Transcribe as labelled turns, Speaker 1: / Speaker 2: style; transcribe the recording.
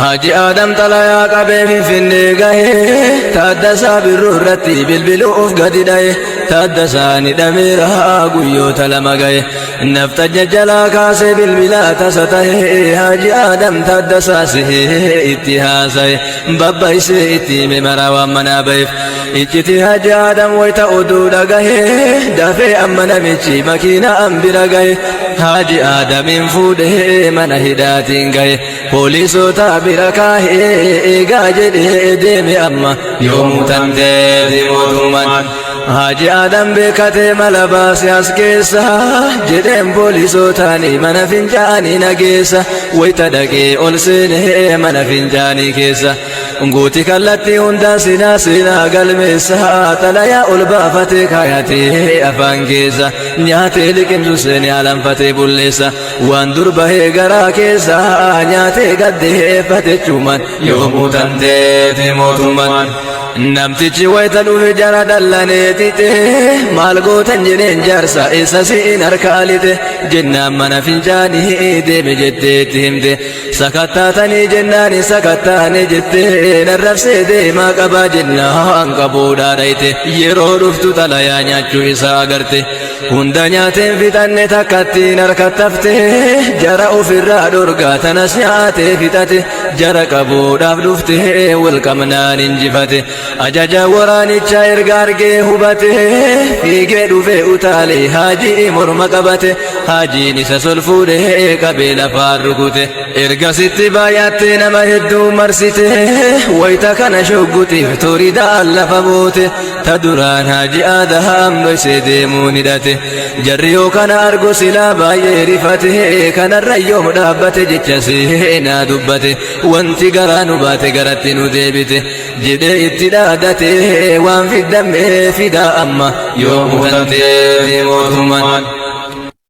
Speaker 1: Haji Aadam xalayaa qabee Finfinnee gahe, Taaddasaa Birruu irratti bilbiluuf gadi dhaye. Taaddasaan hidhameera guyyoota 2 gahe. Nafxanya jalaa kaasee bilbilaa tasa tahe. Haji Aadam Taaddasaa sihee itti haasaye. Babbaysee itti hime maraa waan manaa baheef. Icciti Haji Aadam wayta oduu dhagahe, dafee amma namichi makiinaan bira gahe. Haji Aadamin fuudhee mana hidhaatiin gahe. Poolisoota bira kaahee eegaa jedhee deeme amma yoomuu tanteeti mootummaan. Haji Aadam beekatee mala baase as keessa jedheen, poolisootaani mana fincaanii nageessa. Wayta dhaqee ol seenee mana fincaanii keessa guuti kallattii hundaa sinaa seenaa galmeessa. Xalayaa ol baafatee kaayatee afaan keessa, nyaatee liqimsu seenee alanfatee bulleessa. Waan dur bahee garaa keessa nyaatee gaddeeffate chumaan yoomuu tanteeti mootummaan. Namtichi wayita dhufe jara dallaneetite, maal gootan jedheen, jaarsa eessa siin harkaa lixe jennaan, mana fincaanii deeme jetteetti himte. Sakattaatanii jennaan, sakattaane jettee, narrabsee deemaa qabaa jennaan, qabuudhaa dhayite. Yeroo dhuftu xalayaa nyaachuu isaa agarte. Hunda nyaateen fixanne, takkattiin harkattafte. Jara ofirraa dhorgaa tanas nyaatee fixate. Jara qabuudhaaf dhufte, walqabnaan injifate. Ajaja waraanichaa erga argee hubate, fiigee dhufee utaalee Haajii morma qabate. Haajiin isa sol fuudhee qabee lafaan rukute. Ergasitti baay'attee nama hedduu marsite. Wayita kana shoggutiif toridaan lafa buute. Ta duraan Haaji Aadaam dhoysee deemuun hidhate. Jarri yoo kana argu silaa baay'ee rifate. Kanarra yoom dhaabbate jecha seenaa dubbate. Wanti garaa nu baate garatti nu deebite jedhee itti dhaadate. Waan fiddamee fidaa amma yoomuu tanteeti mootummaan.